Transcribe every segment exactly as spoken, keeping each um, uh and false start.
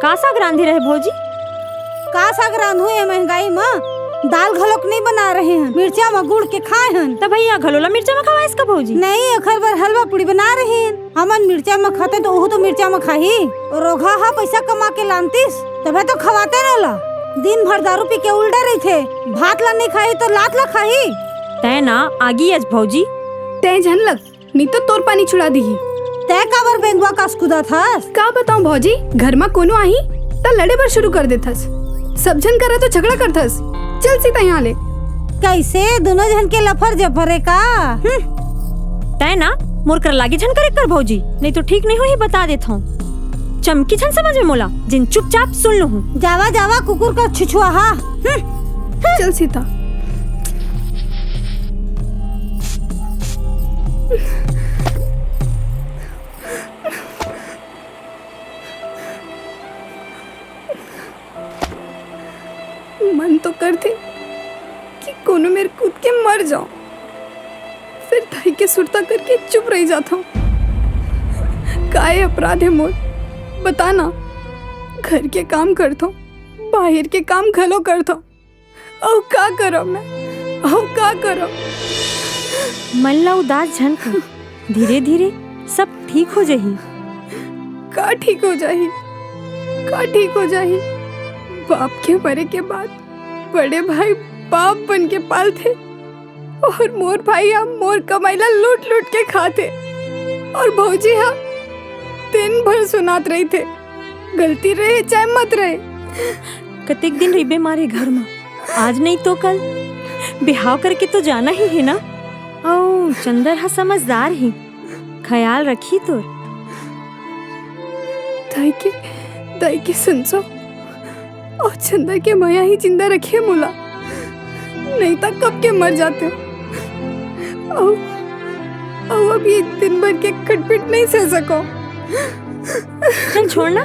का साग रांधे रहे भौजी? का साग रांधू ये महंगाई म? दाल घलोक नहीं बना रहे हन, मिर्चा म गुड़ के खाए हन। त भैया घलो ला मिर्चा म खवाइस का भौजी? नहीं, एखर बर हलवा पूड़ी बना रहे हन। हमन मिर्चा म खाते तो ओहू तो मिर्चा म खाही। रोगहा हा पैसा कमा के लानतिस, तभे तो खवाते न ला। दिन भर दारू पी के उल्टे रहिथे, भात ला नहीं खाही तो लात ला खाही। तै ना आगी अज भौजी। तै झन लग, नहीं तो तोर पानी छुड़ा दीही। तै काबर बेंगवा कस कूदत हस? का बताऊं भौजी, घर मा कोनो आही त लड़े बर शुरू कर देथस। सब झन करा तो झगड़ा करथस। चल सीता यहाँ ले। कैसे दोनों झन के लफर जफर है का? हम्म। तै ना मोर कर लागे झन करे कर भौजी, नहीं तो ठीक नहीं होही बता देत हूँ। चमकी झन समझ में मोला, जेन चुपचाप सुन लूँ। जावा जावा कुकुर का छुछुआ हा। हम्म। चल सीता। मन तो करथे कि कोनो मेर कूद के मर जाऊं, फिर दाई के सुरता करके चुप रह जाता हूँ। काय अपराध है मोर, बता ना। घर के काम करता हूँ, बाहर के काम घलो करता हूँ, अउ का करब मैं, अउ का करब? मन ला उदास झन कर, धीरे धीरे सब ठीक हो जाही। का ठीक हो जाही, का ठीक हो जाही? बाप के मरे के बाद बड़े भाई बाप बन के पालथे, और मोर भाई ह मोर कमाई ला लूट लूट के खाथे, और भौजी ह दिन भर सुनात रहिथे, गलती रहे चाहे मत रहे। कतेक दिन रहिबे मारे घर मा, आज नहीं तो कल बिहाव करके तो जाना ही है ना। अउ चंदर हा समझदार ही, ख्याल रखी तोर। दाई के, दाई के संसो और चंदर के मया ही जिंदा रखे मोला, नहीं तो कब के मर जाते। अउ, अउ अभी दिन भर के खटपिट नहीं सह सको। चल छोड़ ना,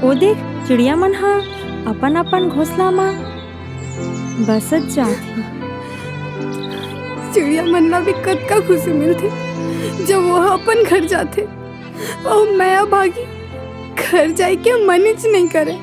ओ देख चिड़िया मन हा अपन अपन घोंसला मा बसत जात हे। चिड़िया मन ला भी कतका खुशी मिलथे, जब वो अपन घर जाथे। अउ मैं अभागी घर जाए के मन हीच नहीं करे।